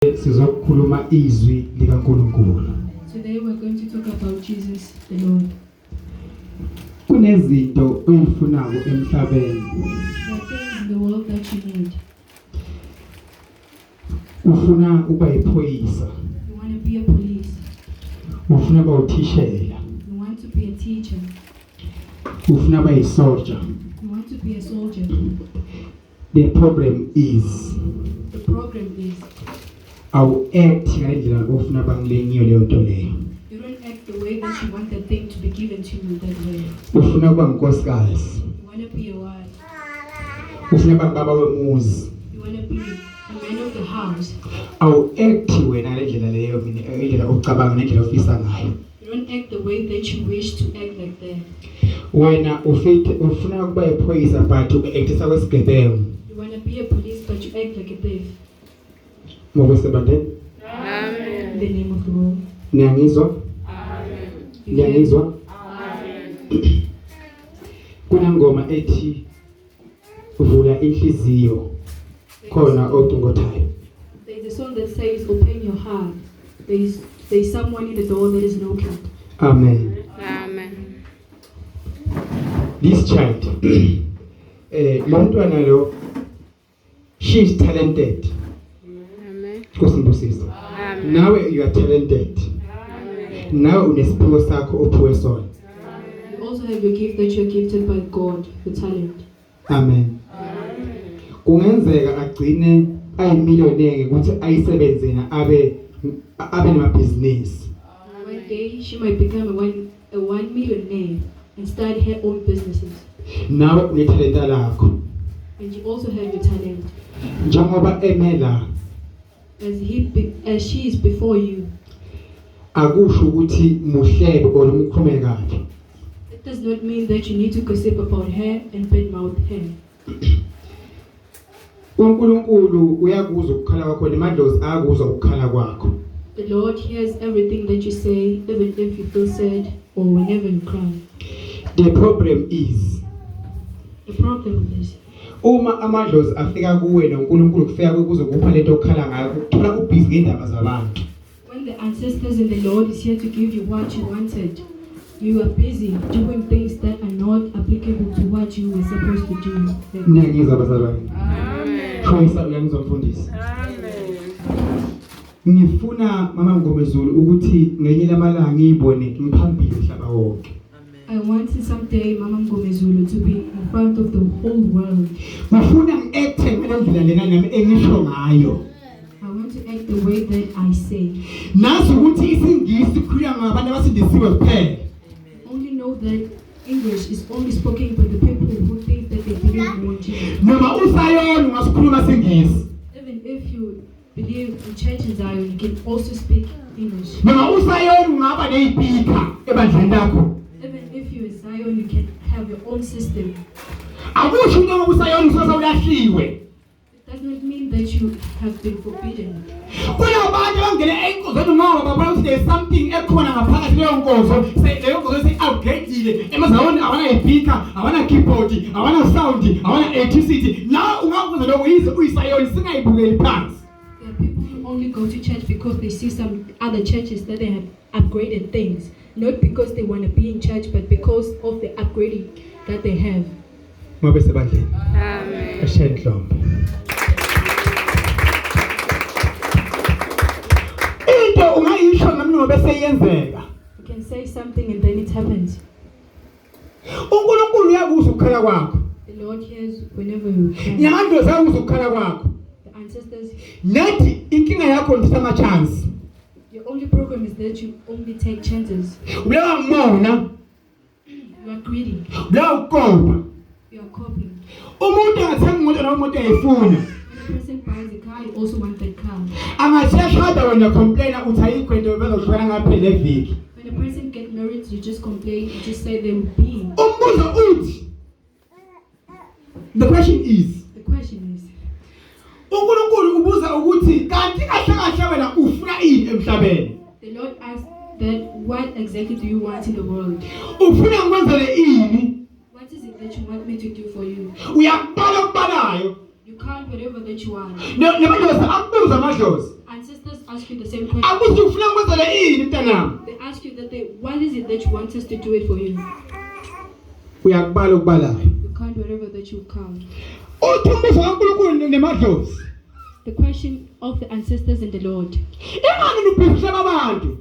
Sizokhuluma izwi likaNkulunkulu. Today we're going to talk about Jesus the Lord. Kunezinto oyifunako emhlabeni. There are things in the world that you need. Ufuna ukuba yiphoyisa. You want to be a police. Ufuna ukuba uthishela. You want to be a teacher. Ufuna ukuba yisoja. You want to be a soldier. The problem is The problem is awu-act ngale ndlela ofuna bangilengiyo leyo nto leyo. you don't act the way that you want the thing to be given to you that way. Ufuna ukuba nkosikazi. You want to be a wife. Ufuna ukuba baba wemuzi. You want to be a man of the house. Awu-act wena ngale ndlela leyo mina indlela ocabanga nendlela ofisa ngayo. You don't act the way that you wish to act like that. Wena ufite ufuna ukuba yiphoyisa but u-actisa kwesigebengu. You want to be a police, but you act like a thief. Ngokwesebandeni. In the name of the Lord. Niyangizwa? You hear me? Niyangizwa? Kunengoma ethi vula inhliziyo khona ocingothayo. There is a song that says, "Open your heart." There is someone in the door that is knocking. Amen. Amen. This child lo mntwana lo, she is talented. Amen. Nkosi Mbusisa. Amen. Nawe you are talented. Nawe unesiphiwo sakho ophiwe sona. You also have your gift that you are gifted by God, your talent. Amen. Kungenzeka agcine ayimillionaire ukuthi ayisebenze na abe namabhizinisi. One day she might become a one millionaire and start her own businesses. Nawe unethalenta lakho. And you also have your talent. Njengoba emela As she is before you, akusho ukuthi muhlebe or umkhulume kabi. it does not mean that you need to gossip about her and badmouth her. uNkulunkulu uyakuzwa ukukhala kwakho nemadlozi akuzwa ukukhala kwakho. The Lord hears everything that you say, even if you feel sad or whenever you cry. The problem is The problem is uma amadlozi afika kuwe noNkulunkulu kufika kuwe kuzokupha lento okhala ngayo ukuthola ubhizi ngendaba zabantu. when the ancestors and the Lord is here to give you what you wanted, you are busy doing things that are not applicable to what you were supposed to do. Niyangizwa, bazalwane? Amen. Xoyisa, uyangizwa, mfundisi? Amen. Ngifuna, mama Ngomezulu, ukuthi ngenye lamalanga ngiyibone ngiphambili umhlaba wonke. I wanted someday Mama Mgomezulu to be in front of the whole world. Ngifuna ngi-acte ngale ndlela lena nami engisho ngayo. I want to act the way that I say. Nazi ukuthi isiNgisi khulunywa ngabantu abasindisiwe kuphela. Only know that English is only spoken by the people who think that they believe in one Jesus. Noma usayona ungasikhuluma siNgisi. Even if you believe in church in Zion, you can also speak English. Noma usayona ungaba nezipika ebandleni lakho. Even if you're Zion, you can have your own system. Akusho noma usayona usasa ulahliwe. It does not mean that you have been forbidden. Kunabantu abangena enkonzweni ngoba babona ukuthi there's something ekhona ngaphakathi leyo nkonzo, leyo nkonzo seyi-upgradile. Emazayoni abanayipika, abana-keyboard, abana-sound, abana-electricity. Nawe ungakwenza lokho yize uyisayoni, singayibukeli phansi. There are people who only go to church because they see some other churches that they have upgraded things. Not because they want to be in church, but because of the upgrading that they have. Ngobe sebandleni. Amen. Ashaye inhlombe. Into ungayisho ngamlomo bese iyenzeka. You can say something and then it happens. uNkulunkulu uyakuzwa ukukhala kwakho. The Lord hears whenever you cry. Nyamandoza ayakuzwa ukukhala kwakho. The ancestors, Nathi inkinga yakho ndithatha ama-chance. Your only problem is that you only take chances. Ubulawa ngumona. You are greedy. Ubulawa ukukopa. You are copying. Umuntu angathenga imoto nawe imoto uyayifuna. When a person buys a car, you also want that car. Angathi wena complaina uthi ayikho into bezohlukana ngaphela eviki. When a person get married, you just complain. You just say they will be. Umbuzo uthi, the question is, The question is, uNkulunkulu ubuza ukuthi kanti kahle kahle wena ufuna ini emhlabeni? The Lord asked that what exactly do you want in the world? Ufuna ngikwenzele ini? What is it that you want me to do for you? Uyakubala okubalayo. You count whatever that you want. Namadlozi akubuza amadlozi. Ancestors ask you the same question. Akuthi ufuna ngikwenzele ini mntanami? They ask you that they, what is it that you want us to do it for you? Uyakubala okubalayo. You count whatever that you count. Uthi umbuzo kaNkulunkulu nemadlozi. The question of the ancestors and the Lord. Ingani nubhizi abantu?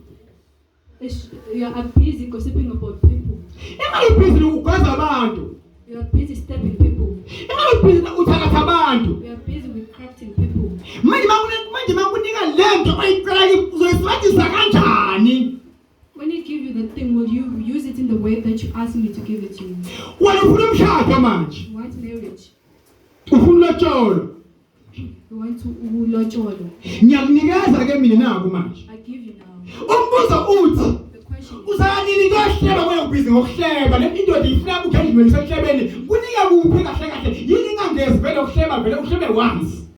Is you are busy gossiping about people. Ingani ubhizi ugwaza abantu? You are busy stabbing people. Ingani ubhizi uthakatha abantu? You are busy with crafting people. Manje manje makunika lento oyicela kimi uzoyisebenzisa kanjani? When I give you the thing, will you use it in the way that you ask me to give it to you? Wena ufuna umshado manje. You want marriage. Ufuna ulotsholo. You want to ulotsholo. Ngiyakunikeza ke mina naku manje. I give you now. Umbuzo uthi The question is, uzanini kuyohleba wena ubhizi ngokuhleba le indoda ifuna ukukhe endlini sekuhlebeni kunika kuphi kahle kahle yini ingangezi vele ukuhleba vele uhlebe once.